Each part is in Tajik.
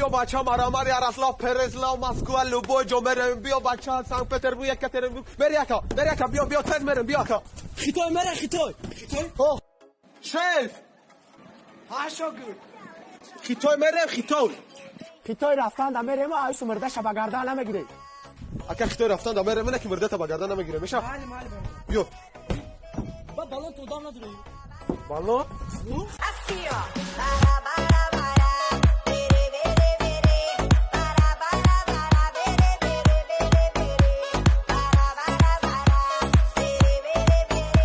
Биё, бача, марамар, Ярослав, Переслав, Москва, любой ҷо мерем. Биё, бача, Санкт Петербург, Екатеринбург. Мери, ака, мери, ака, биё, биё, тез мерем, биё, ака. Хитой мере, Хитой. Хитой? О, шеф! Ҳа, шогирд. Хитой мерем, Хитой. Хитой рафтан да мерем, айсу мурдаша ба гардан намегирем. Ака, Хитой рафтан да мерем, ки мурдата ба гардан намегирем. Меша? Майли, майли. Биё. Ба балон ту дам надорӣ? Балон? Assim, ó. Bara, bara, bara, bere, bere, bere. Bara, bara, bara, bere, bere, bere, bere. Bara, bara, bara, bere, bere, bere.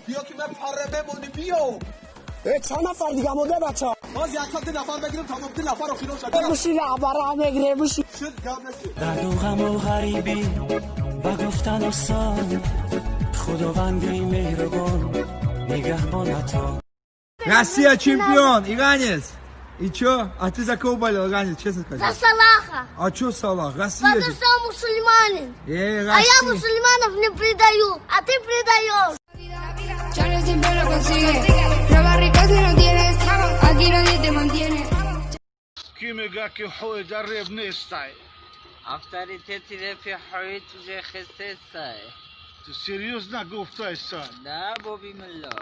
Биё, ки ман парре мемонӣ, биё. Э, чанд нафар дига монда, бача? Боз якта ду нафар бигирем, тамом, ду нафар охирон шад. Буши, бара мегире, буши. Шуд, гап нест. Дарду ғаму ғарибӣ ба гуфтан осон, худованди меҳрубон нигаҳбонатон. Россия чемпион, иранец. И чё? А ты за кого болел, иранец, честно скажи? За Салаха. А чё Салах? Россия Потому же. что он мусульманин. Э, А я Россия. мусульманов не предаю, а ты предаешь. Charlie siempre lo consigue. Roba rico si no tienes, aquí nadie te mantiene. Ки мега, ки ҳоида реп нестай? Авторитети репи ҳоид уже хестесай. Ту серьёзно гуфтайсай? Да, боби мулло.